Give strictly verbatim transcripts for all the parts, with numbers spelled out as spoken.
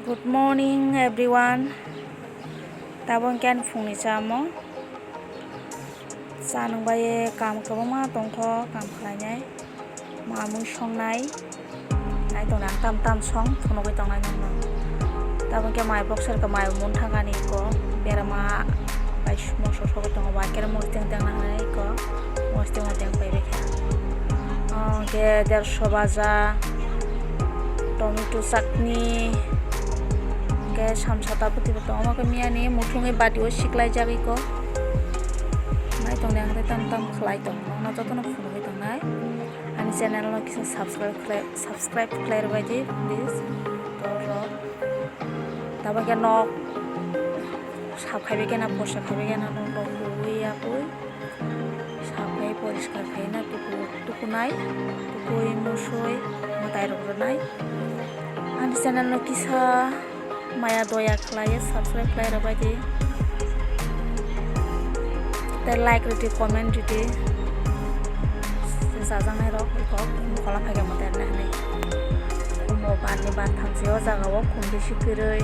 Good morning everyone. Tabuk hwnkhe ani phungni chamo. Cha nungbai kam kwbangma tongkho, kam khlainai. Mamung songnai. Nai tongni ang tam tam song phunugwi tongnai nokno. Tabuk hwnkhe mai boxer khe mai mun thangani ko. Berama bai mosok sogwi tongo, bai khe mosdeng tengna hinwi ko. Mosdeng mosdeng pai bai khe. Oh, hwnkhe dersho baja. Tomato chutney, hwnkhe samsa tabuk twibo tongo, omo khe miyani muthungwi bati o siklaijak iko. Nai tongdi ang tei tam tam khlai tong, nokno jotono phunugwi tongnai. Ani channel no kisa subscribe khlai, subscribe khlai rwbaidi, please. Borok tabuk khe nok sap khaibai khe na, porsa khaibai khe na, nok rok huwi yakwi. Sapai poriskar khaina tuku, tukunai, tukui musui mwtai rok rwnai. Ani channel no kisa maya doya khlaiwi subscribe khlai rwbaidi. Tei like rwdi, comment rwdi. Chajaknai rok iko mokol phai khe mwtai rwna hinwi. Omo barni bar thamchi o jaga o khum bisi kwrwi.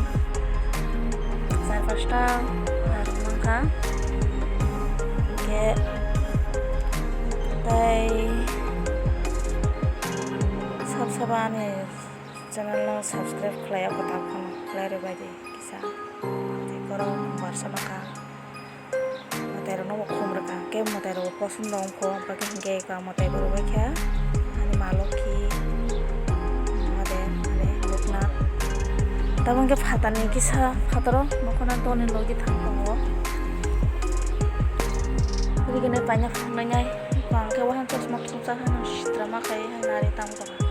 Char pasta ar mankha. Hwnkhe tei sab sabo ani channel no subscribe khlai ya kwtal phano khlai rwbaidi kisa. Tei borok barsa mankha. Mwtai rokno bo khum rwkha, hwnkhe mwtai rok bo poson rok wngkho, hwnkhe hwnkhe eka mwtai bo rwbaikha, ani ma lokhi, made, made, bukna. Tabuk hwnkhe phatarni kisa phataro, nokhorno doni logi thang tongo. Rigini paina phunuknai, hwnkhe wahan chosma thumsa hano sitra ma khai, hano ari tamo tongkha.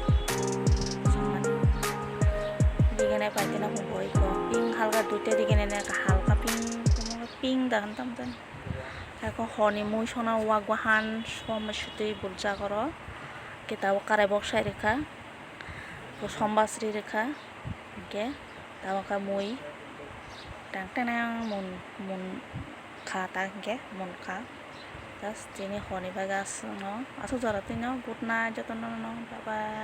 Rigini paikhe no phunukgo iko, pink halka duita rigini halka pink, pink da hwn tamo tani. Eko horni mui songna wak wahan som sotwi burjak oro. Hwnkhe tabuk karai boksai rwkha. Bo som basri rwkha. Hwnkhe tabuk khe mui tang tenang mun, mun kha ta hwnkhe mun kha. Just tini horni bagwi aswkno, aswk jora twino good night jotono no bye bye.